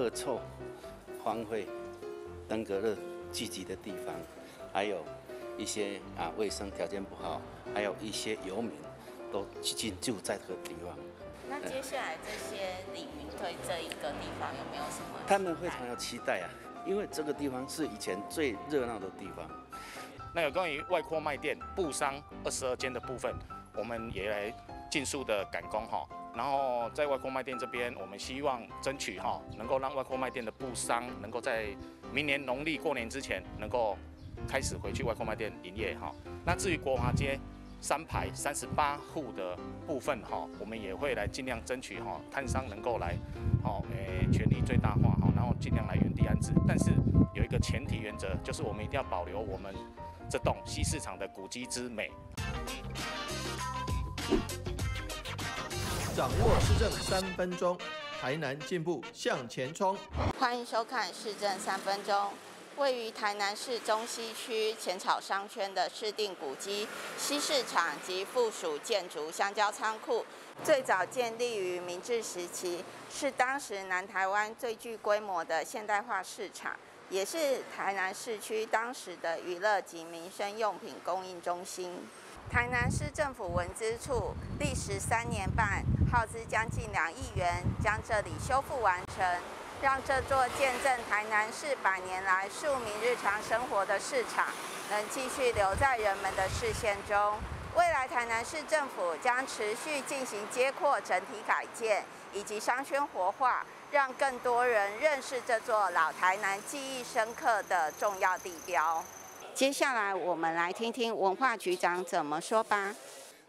恶臭、荒废、登革热聚集的地方，还有一些卫生条件不好，还有一些游民都进驻在这个地方。那接下来这些里民对这一个地方有没有什么？他们非常有期待啊，因为这个地方是以前最热闹的地方。那有关于外扩卖店布商22间的部分，我们也来尽速的赶工哈。然后在外扩卖店这边，我们希望争取哈，能够让外扩卖店的布商能够在明年农历过年之前，能够开始回去外扩卖店营业哈。那至于国华街3排38户的部分哈，我们也会来尽量争取哈，摊商能够来，好，权利最大化哈，然后尽量来原地安置。但是有一个前提原则，就是我们一定要保留我们这栋西市场的古迹之美。掌握市政3分钟，台南进步向前冲。欢迎收看市政三分钟。位于台南市中西区浅草商圈的市定古迹西市场及附属建筑香蕉仓库，最早建立于明治时期，是当时南台湾最具规模的现代化市场，也是台南市区当时的娱乐及民生用品供应中心。台南市政府文资处历时3年半，耗资将近2亿元，将这里修复完成，让这座见证台南市100年来庶民日常生活的市场，能继续留在人们的视线中。未来台南市政府将持续进行街廓整体改建以及商圈活化，让更多人认识这座老台南记忆深刻的重要地标。接下来，我们来听听文化局长怎么说吧。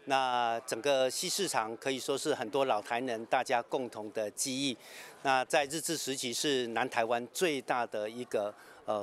那整个西市场可以说是很多老台南大家共同的记忆。那在日治时期是南台湾最大的一个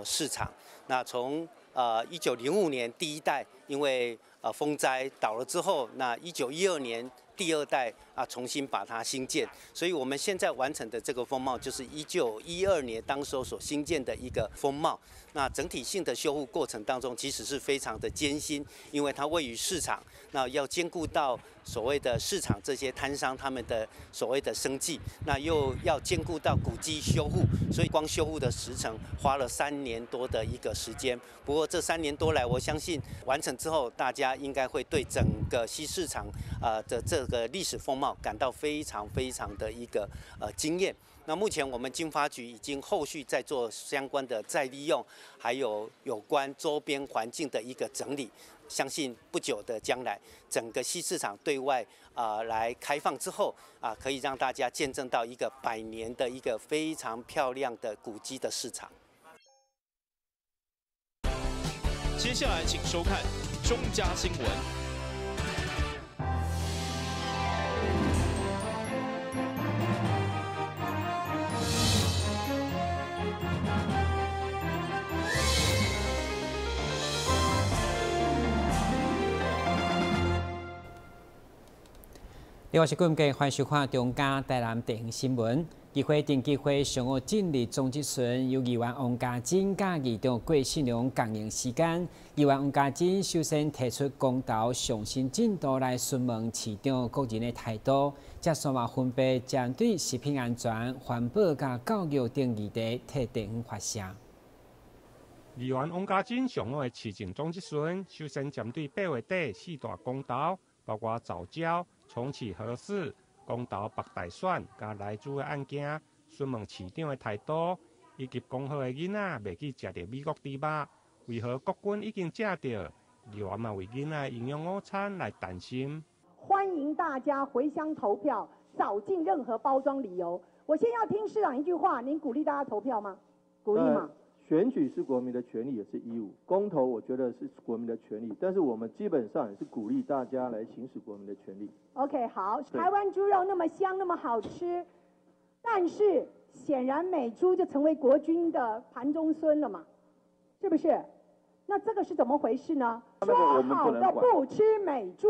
市场。那从1905年第一代因为风灾倒了之后，那1912年第二代重新把它兴建，所以我们现在完成的这个风貌就是1912年当时候所兴建的一个风貌。那整体性的修复过程当中，其实是非常的艰辛，因为它位于市场，那要兼顾到所谓的市场这些摊商他们的所谓的生计，那又要兼顾到古迹修复，所以光修复的时程花了三年多的一个时间。不过这三年多来，我相信完成之后，大家应该会对整个西市场的这个历史风貌感到非常非常的一个惊艳。那目前我们经发局已经后续在做相关的再利用，还有有关周边环境的一个整理。相信不久的将来，整个西市场对外来开放之后啊，可以让大家见证到一个百年的一个非常漂亮的古迹的市场。接下来请收看中嘉新闻。另外是今日欢迎收看中嘉台南地方新闻。议会定机会上午进入总质询，由议员王家珍佮议长郭信良共用时间。议员王家珍首先提出公投上新进度来询问市长个人的态度，接续嘛分别针对食品安全、环保佮教育等议题替地方发声。议员王家珍上午的市政总质询，首先针对8月底四大公投，包括藻礁、重启核四、公投北大选佮莱猪的案件，询问市长的态度，以及讲好的囡仔袂去食著美国猪肉，为何国军已经食著？议员嘛为囡仔营养午餐来担心。欢迎大家回乡投票，扫净任何包装理由。我先要听市长一句话，您鼓励大家投票吗？鼓励吗？选举是国民的权利，也是义务。公投我觉得是国民的权利，但是我们基本上也是鼓励大家来行使国民的权利。 OK，好，台湾猪肉那么香，那么好吃，但是显然美猪就成为国军的盘中餐了嘛，是不是？那这个是怎么回事呢？说好的不吃美猪，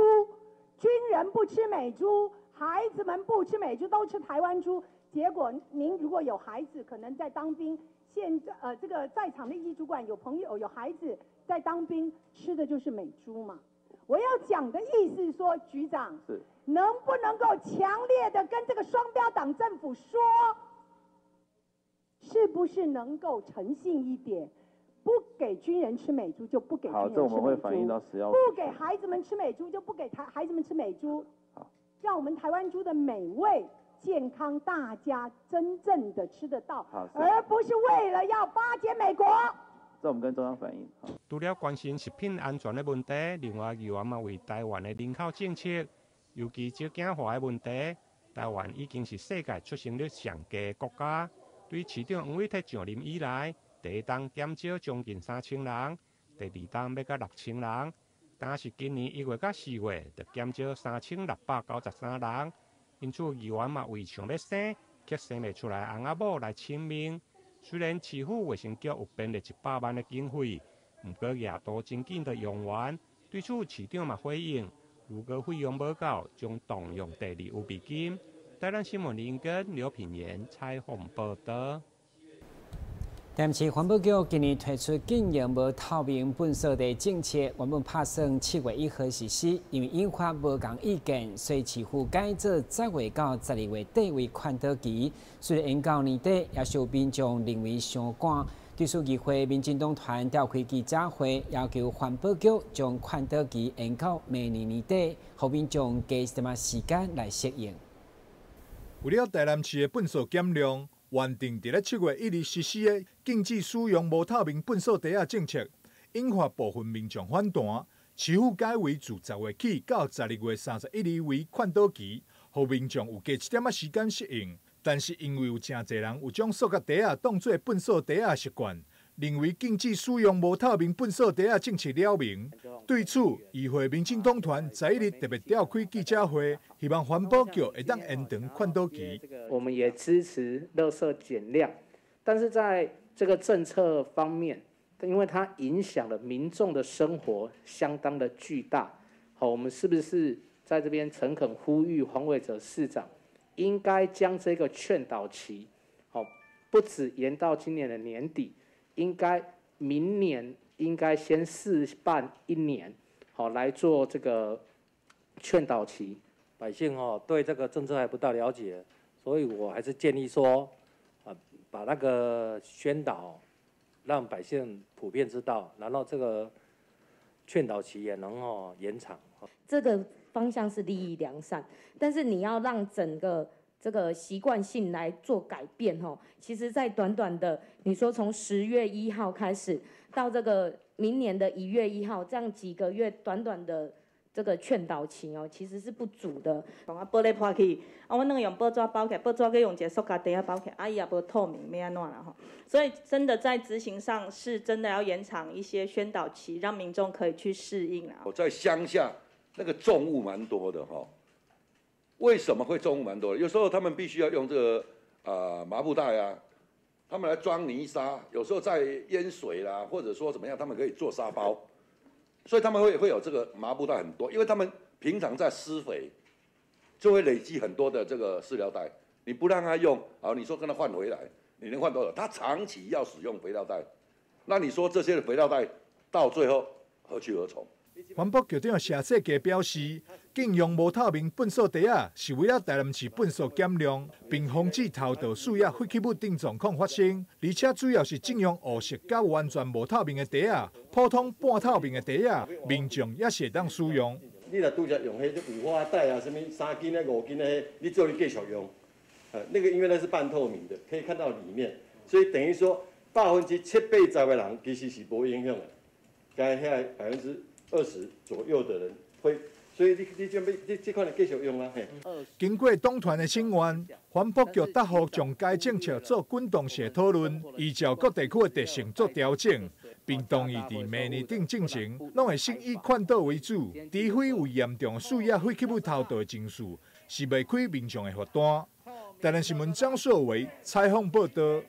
军人不吃美猪，孩子们不吃美猪，都吃台湾猪。结果您如果有孩子，可能在当兵。现在这个在场的一级主管有朋友有孩子在当兵，吃的就是美猪嘛。我要讲的意思是说，局长是能不能够强烈的跟这个双标党政府说，是不是能夠誠信一點？不給軍人吃美豬就不給軍人吃美豬。好，這我們會反映到食藥。不給孩子們吃美豬就不給孩子們吃美豬。好，讓我們台灣豬的美味、健康，大家真正的吃得到，而不是為了要巴結美國。這我們跟中央反映。除了關心食品安全的問題，另外議員嘛為台灣的人口政策，尤其少子化的問題，台灣已經是世界出生率上低的國家。對市長黃偉哲上任以來，第一冬減少將近3000人，第二冬欲到6000人，但是今年1月到4月就減少3693人。因此，議員嘛為想欲生，卻生袂出來翁仔某來請命。雖然市府衛生局有編列100萬的經費，毋過額度真緊就用完。對此，市長嘛回應，如果費用無夠，將動用第二預備金。台南新聞林根劉品言採訪報導。台南市環保局今年推出禁用無透明糞掃袋政策，原本拍算7月1號實施，因為引發無仝意見，所以市府改做10月到12月底為勸導期。雖然延到年底，也是有民眾認為傷趕。對此，議會民進黨團召開記者會，要求環保局將勸導期延到明年年底，予民眾加一點仔時間來適應。為了台南市的糞掃減量，原定佇咧7月1日實施的禁止使用無透明糞掃袋仔政策，引發部分民眾反彈。市府改為自10月起到12月31日為勸導期，予民眾有加一點仔時間適應。但是因為有誠濟人有將塑膠袋仔當做糞掃袋仔習慣，認為禁止使用無透明糞掃袋仔政策了明。對此，議會民進黨團11日特別召開記者會，希望環保局會當延長勸導期。我們也支持垃圾減量，但是在這個政策方面，因為它影響了民眾的生活，相當的巨大。好，我們是不是在這邊誠懇呼籲黃偉哲市長，應該將這個勸導期，好，不止延到今年的年底，應該明年應該先試辦一年，好來做這個勸導期。百姓哦對這個政策還不大了解，所以我還是建議說，把那個宣導讓百姓普遍知道，然後這個勸導期也能哦延長。這個方向是立意良善，但是你要讓整個這個習慣性來做改變吼，其實，在短短的你說從10月1號開始到這個明年的1月1號，這樣幾個月短短的這個勸導期哦，其實是不足的。啊，玻璃破去，啊，阮攏用報紙包起來，報紙閣用一個塑膠袋仔包起來，啊，伊也無透明，欲按怎啦吼。所以真的在執行上是真的要延長一些宣導期，讓民眾可以去適應啦。我在鄉下那個重物蠻多的哈。為什麼會重物蠻多的？有時候他們必須要用這個麻布袋啊，他們來裝泥沙，有時候在淹水啦，或者說怎麼樣，他們可以做沙包，所以他們會有這個麻布袋很多，因為他們平常在施肥，就會累積很多的這個飼料袋。你不讓他用，啊，你說跟他換回來，你能換多少？他長期要使用肥料袋，那你說這些肥料袋到最後何去何從？環保局長謝世傑表示，禁用無透明糞掃袋仔，是為了台南市糞掃減量，並防止偷倒樹葉廢棄物等狀況發生。而且主要是禁用烏色佮完全無透明的袋仔，普通半透明的袋仔，民眾也是會當使用。你若拄才用彼個五花袋啊，啥物3斤啊、5斤的，你做你繼續用。那個因為那是半透明的，可以看到裡面，所以等於說70%-80%的人其實是無影響的，該遐20%左右的人會，所以你準備你這款就繼續用啦。經過黨團的請願，環保局答覆將該政策做滾動式討論，依照各地區的特性做調整，並同意佇明年底進前，攏會先以勸導為主，除非有嚴重樹葉廢棄物偷倒的情事，是袂開民眾的罰單。台南新聞張碩偉採訪報道。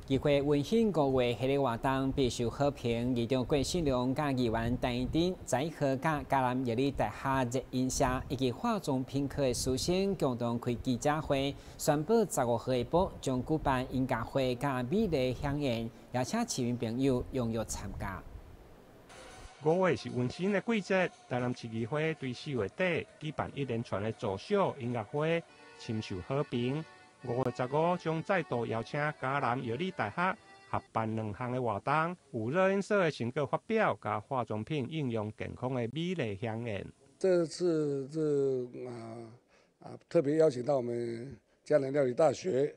議會溫馨5月系列活動備受好評，議長郭信良佮議員陳怡貞、翟和佮嘉南藥理大學熱音社以及化妝品科的師生共同開記者會，宣布15號下晡將舉辦音樂會佮美麗饗宴，邀請市民朋友踴躍參加。5月是溫馨的季節，台南市議會對4月底舉辦一連串的造小音樂會，深受好評。5月15將再度邀請嘉南藥理大學合辦兩項的活動，有熱音社的成果發表，佮化妝品應用健康的美麗饗宴。這次是特別邀請到我們嘉南藥理大學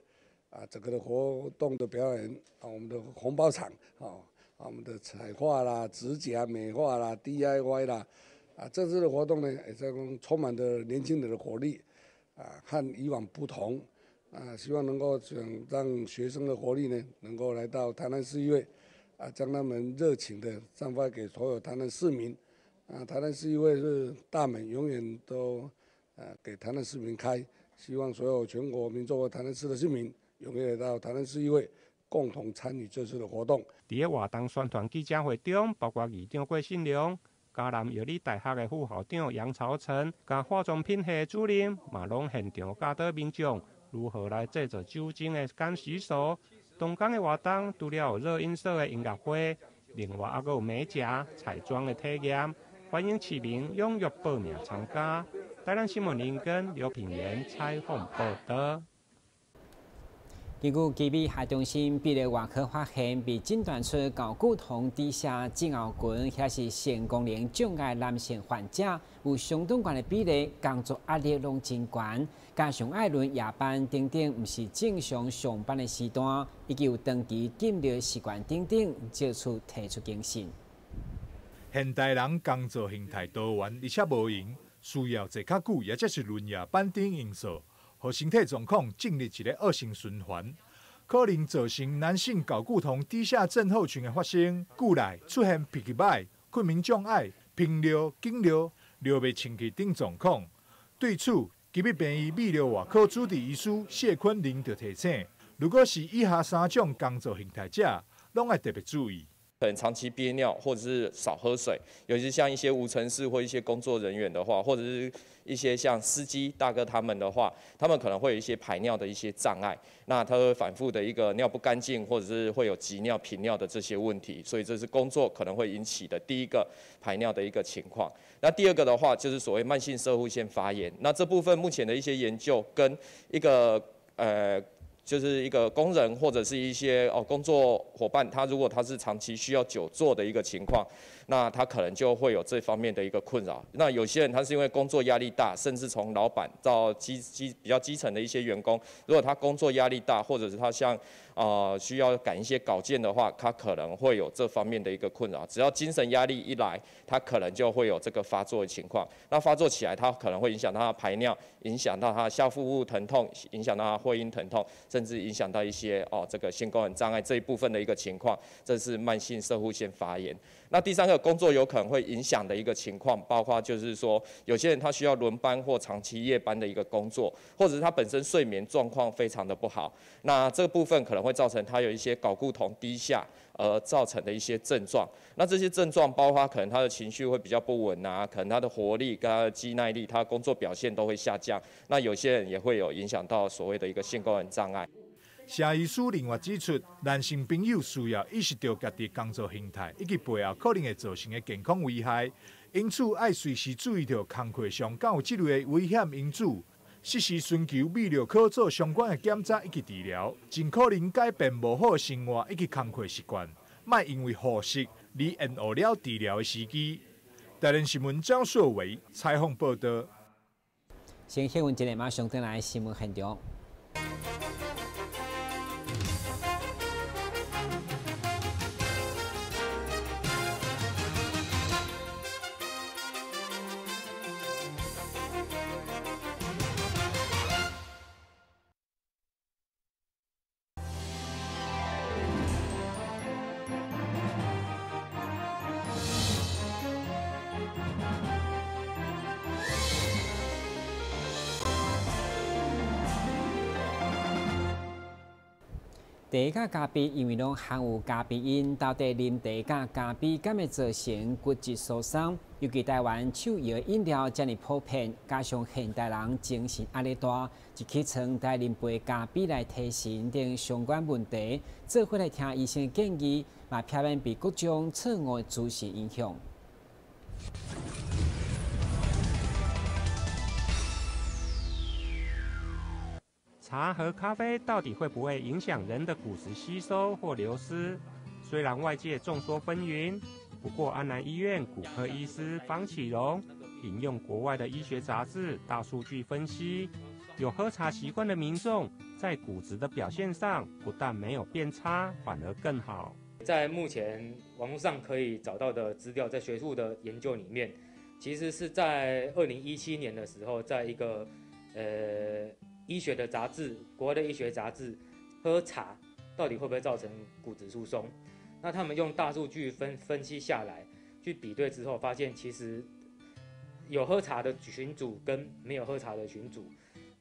整個的活動的表演我們的紅包場我們的彩畫啦、指甲美化啦、DIY 啦，這次的活動呢，也是充滿著年輕人的活力，和以往不同，希望能夠讓學生的活力呢，能夠來到台南市議會，將他們熱情的散發給所有台南市民，台南市議會是大門永遠都，給台南市民開，希望所有全國民眾和台南市的市民，踴躍來到台南市議會。共同參與這次的活動。佇个活動宣傳記者會中，包括議長郭信良、嘉南藥理大學的副校長楊朝成、佮化妝品系主任，嘛攏現場教導民眾如何來製作酒精的乾洗手。當天的活動除了有熱音社的音樂會，另外猶閣有美甲、彩妝的體驗，歡迎市民踴躍報名參加。台南新聞林根劉品言採訪報導。根據奇美學中心泌尿外科發現，被診斷出睾固酮低下症候群，或是性功能障礙男性患者，有相當懸的比例，工作壓力攏真懸，加上愛輪夜班等等，毋是正常上班的時段，以及有長期禁尿習慣等等，借此提出警訊。現代人工作形態多元，而且無閒，需要坐較久，也則是輪夜班等因素。予身體狀況進入一個惡性循環，可能造成男性睾固酮低下症候群的發生，久來出現脾氣歹、睡眠障礙、頻尿、緊尿、尿袂清氣等狀況。對此，奇美病院泌尿外科主治醫師謝坤林就提醒，如果是以下三種工作形態者，攏愛特別注意。可能長期憋尿，或者是少喝水，尤其像一些無塵室或一些工作人員的話，或者是一些像司機大哥他們的話，他們可能會有一些排尿的一些障礙，那他會反覆的一個尿不乾淨，或者是會有急尿、頻尿的這些問題，所以這是工作可能會引起的第一個排尿的一個情況。那第二個的話，就是所謂慢性攝護腺發炎，那這部分目前的一些研究跟一個就是一個工人或者是一些工作夥伴，他如果他是長期需要久坐的一個情況，那他可能就會有這方面的一個困擾。那有些人他是因為工作壓力大，甚至從老闆到比較基層的一些員工，如果他工作壓力大，或者是他像需要趕一些稿件的話，他可能會有這方面的一個困擾。只要精神壓力一來，他可能就會有這個發作的情況。那發作起來，他可能會影響到他排尿，影響到他下腹部疼痛，影響到他會陰疼痛，甚至影響到一些這個性功能障礙這一部分的一個情況，這是慢性攝護腺發炎。那第三個工作有可能會影響的一個情況，包括就是說，有些人他需要輪班或長期夜班的一個工作，或者是他本身睡眠狀況非常的不好，那這個部分可能會造成他有一些睾固酮低下而造成的一些症狀。那這些症狀包括可能他的情緒會比較不穩啊，可能他的活力、跟他的肌耐力、他的工作表現都會下降。那有些人也會有影響到所謂的一個性功能障礙。謝醫師另外指出，男性朋友需要意識到家己工作形態以及背後可能會造成的健康危害，因此愛隨時注意著工課上敢有這類的危險因子，適時尋求泌尿科做相關的檢查以及治療，盡可能改變無好的生活以及工課習慣，莫因為護膝而延誤了治療的時機。台聯新聞張碩偉採訪報道。先新聞一下，馬上轉來新聞現場。茶佮咖啡因為攏含有咖啡因，到底啉茶佮咖啡敢會造成骨質疏鬆？尤其台灣手搖飲料遮爾普遍，加上現代人精神壓力大，一起床來啉杯咖啡來提神等相關問題，做伙來聽醫生建議，嘛避免被各種錯誤資訊影響。茶和咖啡到底会不会影响人的骨质吸收或流失？虽然外界众说纷纭，不过安南医院骨科医师方启荣引用国外的医学杂志大数据分析，有喝茶习惯的民众在骨质的表现上不但没有变差，反而更好。在目前网络上可以找到的资料，在学术的研究里面，其实是在2017年的时候，在一个医学的杂志，国外的医学杂志，喝茶到底会不会造成骨质疏松？那他们用大数据分析下来，去比对之后，发现其实有喝茶的群组跟没有喝茶的群组，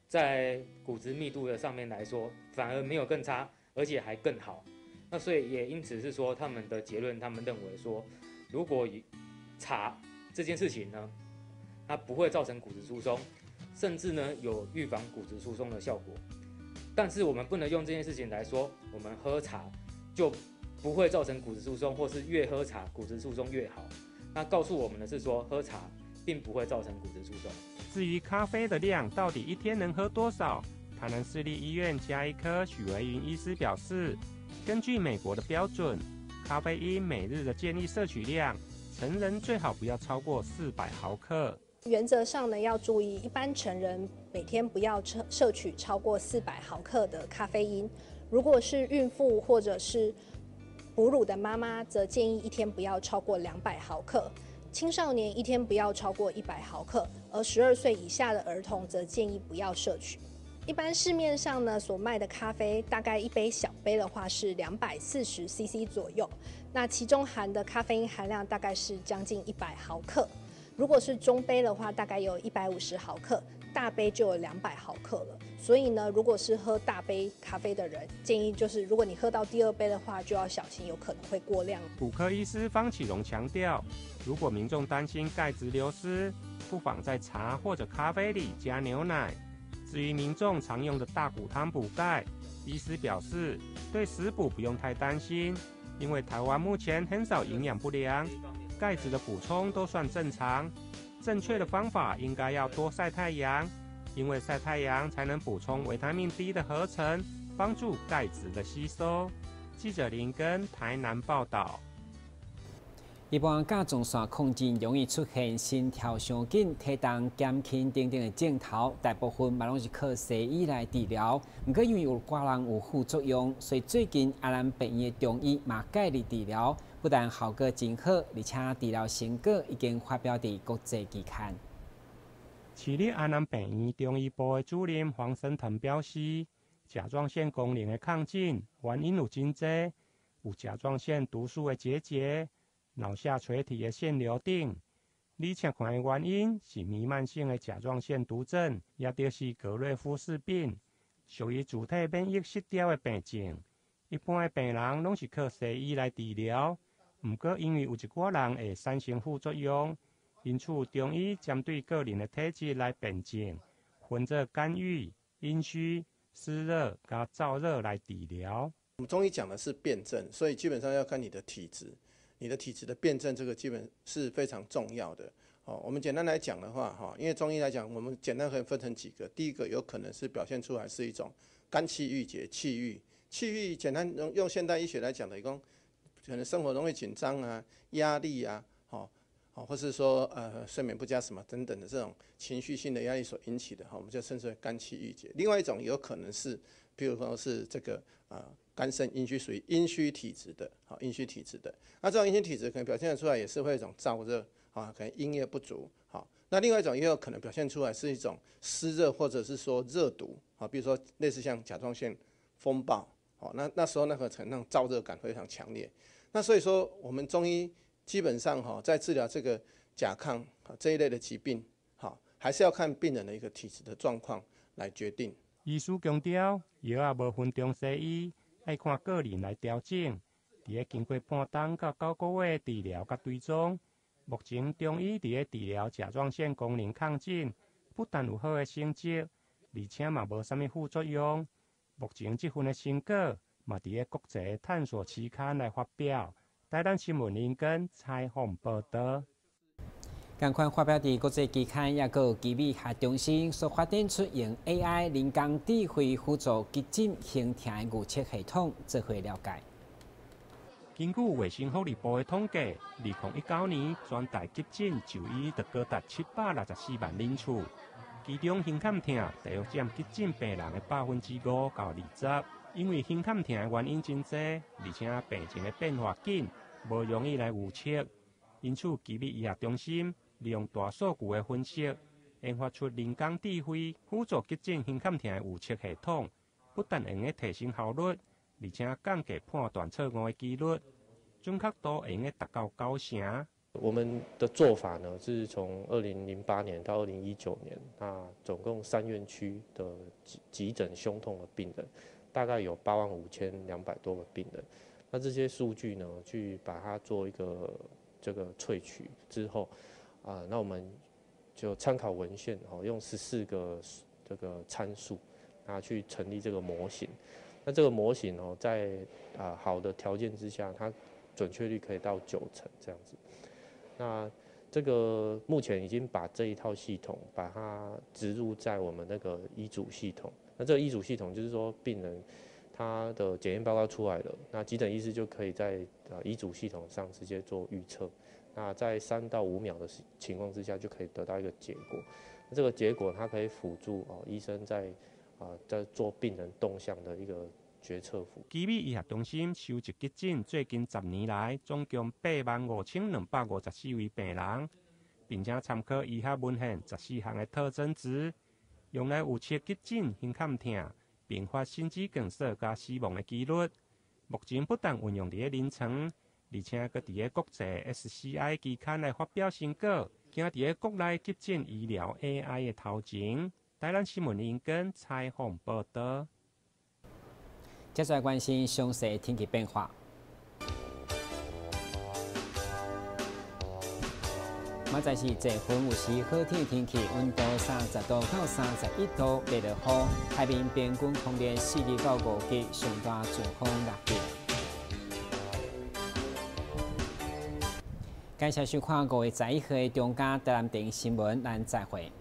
在骨质密度的上面来说，反而没有更差，而且还更好。那所以也因此是说，他们的结论，他们认为说，如果茶这件事情呢，它不会造成骨质疏松，甚至呢有预防骨质疏松的效果。但是我们不能用这件事情来说，我们喝茶就不会造成骨质疏松，或是越喝茶骨质疏松越好。那告诉我们的是说，喝茶并不会造成骨质疏松。至于咖啡的量到底一天能喝多少，台南市立医院家医科许维云医师表示，根据美国的标准，咖啡因每日的建议摄取量，成人最好不要超过400毫克。原则上呢，要注意，一般成人每天不要摄取超过400毫克的咖啡因。如果是孕妇或者是哺乳的妈妈，则建议一天不要超过200毫克。青少年一天不要超过100毫克，而12岁以下的儿童则建议不要摄取。一般市面上呢所卖的咖啡，大概一杯小杯的话是240 CC 左右，那其中含的咖啡因含量大概是将近100毫克。如果是中杯的话，大概有150毫克，大杯就有200毫克了。所以呢，如果是喝大杯咖啡的人，建议就是如果你喝到第二杯的话，就要小心，有可能会过量。骨科医师方启荣强调，如果民众担心钙质流失，不妨在茶或者咖啡里加牛奶。至于民众常用的大骨汤补钙，医师表示，对食补不用太担心，因为台湾目前很少营养不良，钙质的补充都算正常。正确的方法应该要多晒太阳，因为晒太阳才能补充维他命 D 的合成，帮助钙质的吸收。记者林根台南报道。一般甲状腺亢进容易出现心跳伤紧、体重减轻等等的症头，大部分嘛攏是靠西医来治疗。毋过因为有寡人有副作用，所以最近阿南病院的中医嘛介入治疗，不但效果真好，而且治疗成果已经发表伫国际期刊。市立安南病院中医部的主任黄生腾表示，甲状腺功能的亢进原因有真济，有甲状腺毒素的结节、脑下垂体的腺瘤等，而且看的原因是弥漫性的甲状腺毒症，也就是格瑞夫氏病，属于自体免疫失调的病症。一般的病人攏是靠西医来治疗，毋过因为有一寡人会产生副作用，因此中医针对个人的体质来辨证，分做肝郁、阴虚、湿热佮燥热来治疗。我们中医讲的是辨证，所以基本上要看你的体质。你的体质的辨证，这个基本是非常重要的。哦，我们简单来讲的话，哈，因为中医来讲，我们简单可以分成几个。第一个有可能是表现出来是一种肝气郁结、气郁。气郁简单用现代医学来讲的，讲可能生活容易紧张啊、压力啊，好，好，或是说睡眠不佳什么等等的这种情绪性的压力所引起的，哈，我们就称之为肝气郁结。另外一种有可能是，比如说是这个肝肾阴虚，属于阴虚体质的，好，阴虚体质的。那这种阴虚体质可能表现得出来也是会一种燥热，啊，可能阴液不足，好。那另外一种也有可能表现出来是一种湿热或者是说热毒，啊，比如说类似像甲状腺风暴，好，那时候那个可能那种燥热感非常强烈。那所以说我们中医基本上哈，在治疗这个甲亢这一类的疾病，好，还是要看病人的一个体质的状况来决定。医师强调，药仔无分中西医，爱看个人来调整。伫咧经过半冬到9个月治疗佮追踪，目前中医伫咧治疗甲状腺功能亢进，不但有好的成绩，而且嘛无啥物副作用。目前这份的成果嘛伫咧国际探索期刊来发表。台南新闻林根采访报道。仝款發表佇國際期刊，抑閣有醫美學中心所發展出用 AI 人工智慧輔助急診胸疼的預測系統，做伙了解。根據衛生福利部的統計，2019年全台急診就醫就高達764萬人次，其中胸坎疼大約佔急診病人的5%到20%。因為胸坎疼的原因真濟，而且病情的變化緊，無容易來預測，因此醫美醫學中心利用大數據的分析，研發出人工智慧輔助急診胸坎疼的預測系統，不但會用提升效率，而且降低判斷錯誤的幾率，準確度會用達到90%。我們的做法呢，是從2008年到2019年，那總共3院區的急診胸痛的病人，大概有85200多個病人。那這些數據呢，去把它做一個這個萃取之後，那我們就參考文獻，用14個這個參數，拿去成立這個模型。那這個模型哦，在好的條件之下，它準確率可以到90%這樣子。那這個目前已經把這一套系統把它植入在我們那個醫囑系統。那這個醫囑系統就是說，病人他的檢驗報告出來了，那急診醫師就可以在醫囑系統上直接做預測。那在3到5秒的情況之下，就可以得到一個結果。那這個結果它可以輔助醫生在做病人動向的一個決策輔。醫美醫學中心收集急診最近10年來總共85254位病人，並且參考醫學文獻14項的特徵值，用來預測急診胸坎疼、併發心肌梗塞佮死亡的幾率。目前不但運用佇咧臨床，而且閣佇咧國際 SCI 期刊來發表成果，行佇咧國內急診醫療 AI 的頭前。台南新聞林根採訪報道。接下來關心詳細天氣變化。明仔是濟雲有時好天天氣，溫度30度到31度，袂落雨。海面平均風力4級到5級，上大陣風6級。感謝收看5月11號的中嘉台南電視新聞，咱再會。